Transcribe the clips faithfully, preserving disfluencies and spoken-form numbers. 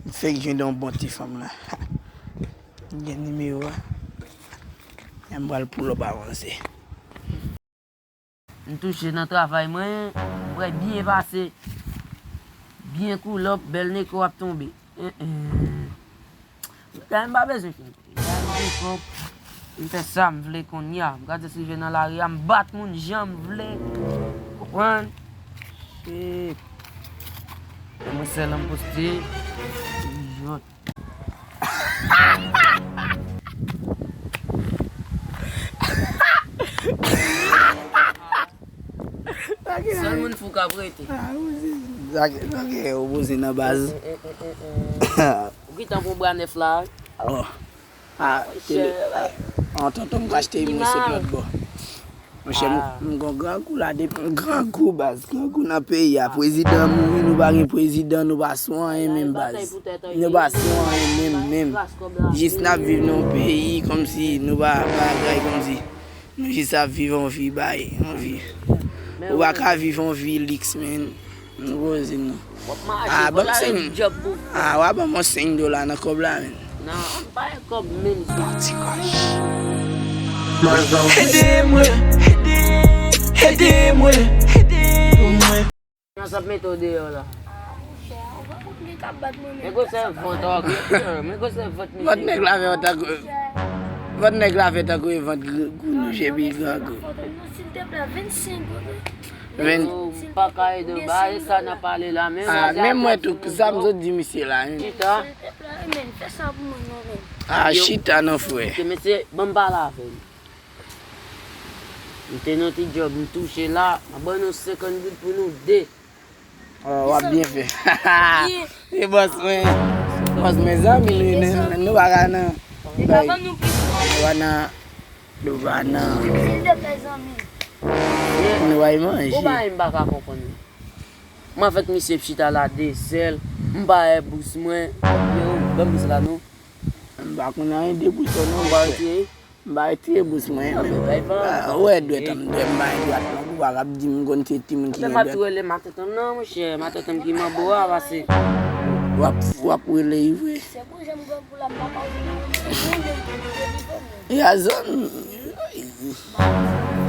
Fèk jwenn yon bon ti fanm la. M gen nimewo a. M pral pull up avanse. M touche nan travay mwen, m wè byen pase. Byen cool up, bèl neko ap tonbe. Hein, hein. Bagay m pa bezwen fin. Bagay m gen kòb. M fè sa m vle kounye a. M ka jis rive nan lari a, m bat moun jan m vle. Konprann? Shit. E mwen sèl an poste. Jòt. Sèl moun fou k ap rete. Ah, ou se, sa ke, sa ke, ou poze nan baz. Ou gentan pran bra nèf la. Oh. Ah, tele, ah, tonton m ka achte imaj sot lòt bò. Monchè, m, m gon grangou la, depi m grangou, baz, grangou nan peyi a. Prezidan mouri, nou pa gen prezidan, nou pa sou anyen menm, baz. Nou pa sou anyen menm, menm. Jis n ap viv nan yon peyi kòmsi nou pa bagay, kòmsi nou jis ap viv yon vi bay, yon vi. Ou pa ka viv yon vi liks, menm. Nou poze non. Ah, ban m senk. Ah, w a ban m yon senk dola nan kòb la, menm. Non, m pa gen kòb menm. Yon ti kòch. Ede mwen, ede, ede mwen, ede mwen. Nan sa ap mete w deyò la. Men gwosè vant, men gwosè vant misye. Vant nèg la fè tankou, vant nèg la fè tankou e vant gou nou je pi grangou. Silteplè, vennsenk goud. Men, oh, m pa ka ede w, ba, e sa n ap pale la, men. Ah, men mwen tou, sa m sot di misye la, men. Chita. Silteplè, men, fè sa pou mwen non, men. Ah, chita non, frè. Ok, mesye, ban m pale avè l. M te nan ti djòb, m touche la, m ap ban nou senkant goud pou nou de. Oh, w ap byen fè. E bòs mwen, bòs mwen zanmi li, nou pa ka nan, nou pa nan, nou pa nan, nou pa manje. Bon, bagay m pa ka konprann. Mwen avèk misye ap chita la de sèl, m pa wè bous mwen, yo, ban m bous la non. M pa konn anyen de bous sa non, m pa retire. M pa retire bous mwen, men. Ah, ou wè dwèt an m, dwèt m pa gen dwèt non, pou pa k ap di m konn se timoun ki gen dwèt. Tou rele matant an non, monchè, matant an ki manbo a, pase. W ap, w ap rele li vre. Se pou jan m grangou la, m pa ka. Ya zòn.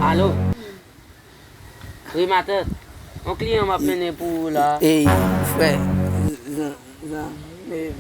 Alo. Wi, matant. Yon kliyan m ap mennen pou ou la. Ey, frè. Zan, zan, zanmi.